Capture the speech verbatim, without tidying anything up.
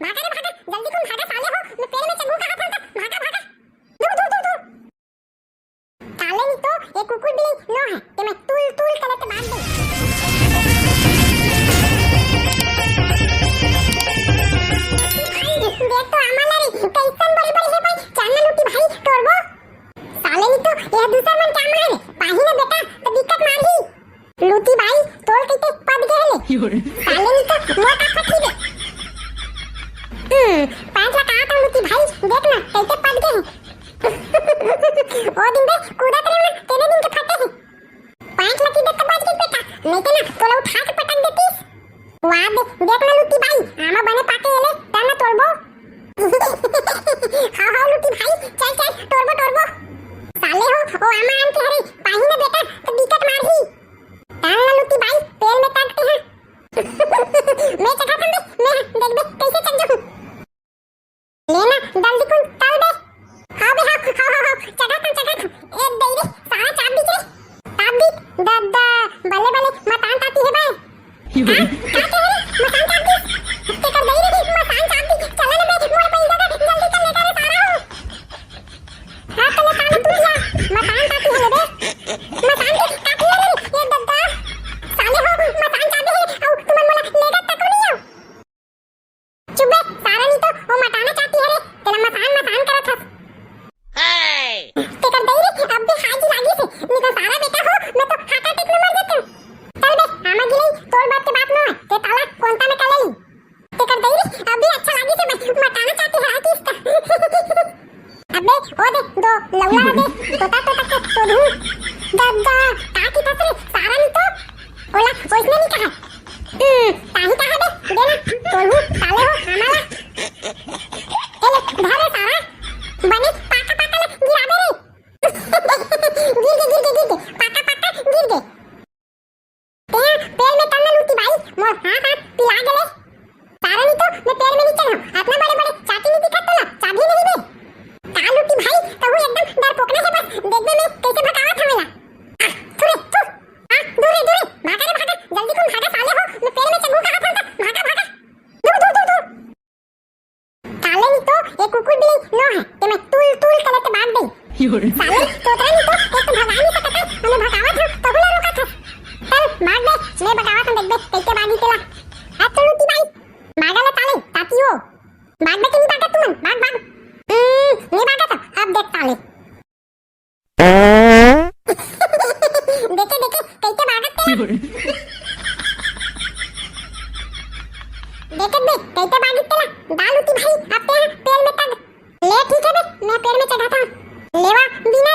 भागा रे भागा, जल्दी कुन भागा साले हो, मैं पेड़ में चघू कहा था, भागा भागा। दूर दूर दूर दूर। साले नी तो ये कुकुर भी नो है, ते मैं तुल तुल करत बांध दे। भाई, देख तो आमा ला रे, कैसन बड़े बड़े है भाई, चल ना लूटी भाई, टोरबो। साले नी तो ये दूसर मन के आमा है रे, पाही ना बेटा, तो दिक्कत मारही। लूटी भाई, तोल कैसे पद गए ले? साले नी तो मोटा फटी दे। हम्म, पैंट ला कहा था लूटी भाई, देख ना, कैसे पद गए। ओ दिन बे, कूदत रहे ना, तेरे दिन के फटे हैं। पैंट ला की देख तो बच गई बेटा, नहीं तो ना, तोला उठा के पटक देतीस। वाह बे, देख ना लूटी भाई, आमा बने पाके एले, तब ना तोड़बो। हाँ, हाँ, लूटी भाई, चल, चल, टोरबो, टोरबो। साले हो, ओ आमा आन के हरे, पाही ना बेटा, तो दिक्कत मारही। तान ला लूटी भाई, पेड़ में काटते हैं। मैं चघा था बे, मैं, देख बे, कैसे चघ जाऊँ। ले ना, जल्दी कुन, तल बे। हाँ बे, हाँ, हाँ, हाँ, हाँ, चघा था, चघा था। ए, दे रे, सारा चाप दी रे। चाप दी, दादा, बल्ले, बल्ले, मतान ताती है बे। का? का कहे रे? मसान चाबी? तेकर दई रे, मसान चाबी। चल ना बे, मोर बहिनी दादा, जल्दी चल लेटा रे सारा हो। हाँ, तले साला तू जा। मसान चाबी है बे। मसान के काटी रे, ये दद्दा। साले हो, मसान चाबी है, अउ तुमन मोला लेगा तक नहीं हो। चुप बे, सारा नी तो, वो मताना चाबी है रे, तेला मसान, मसान करत हस। तेकर दई रे, अब भी हाजी लागी से, नी तो सारा बेटा हो, मैं तो heart attack में मर जाते। चल बे, आमा गिलई, तोर बाप के बात नो है, ते ताला कोंता में कले ली। तेकर दई रे, अभी अच्छा लागी से भाई, मताना चाबी है किसका। अबे, ओ दे, दो, लौला दे, तोता, तोता के, तोड़ू। दद्दा, का की तसरे, सारा नी तो। ओला, ओइसने नी कहा। हम्म, ताही कहा दे, दे ना, तोड़ू, साले हो, हमारा। ए ले, धर रे सारा, बने, पाका, पाका ले, गिरा दे रे। गिर गे, गिर गे, गिर गे, पाका, पाका, गिर गे। तें पेड़ में तल ना लूटी भाई, मोर हाथ हाथ पिला गेले। सारा नी तो मैं पेड़ में नी चढ़ूं, अतना बड़े बड़े चाटी नी दिखत तोला, चाबी नहीं बे। का लूटी भाई, तहू एकदम डरपोकना है बस, देख बे मैं कैसे भगावत हमें ला। आ, थू रे, थू। आ, दूर रे, दूर रे, भागा रे भागा, जल्दी कुन भागा साले हो, मैं पेड़ में चढ़ूं कहा था, भागा, भागा। दूर, दूर, दूर, दूर। साले नी तो ये कुकुर बिलाई नो है, ते मैं तुल तुल करत बांध दे। साले तोतरा नी तो एक तो भगा नहीं सकता, हमें भगावत है, तहू ला रोकत है। चल भाग बे, मैं भगावत हूँ, देख बे कैसे भागी तेला। अब तो लूटी भाई, भागा ला साले, ताती हो। भाग बे, कि नहीं भागा तुमन, भाग, भाग। हम्म, नहीं भागा तो, अब देख साले। देखे, देखे, कैसे भागत तेला। देखे बे, कैसे भागत तेला। दाल उठी भाई, अब तें पेड़ में तग। ले, ठीक है बे, मैं पेड़ में चढ़ा था। लेवा, बिना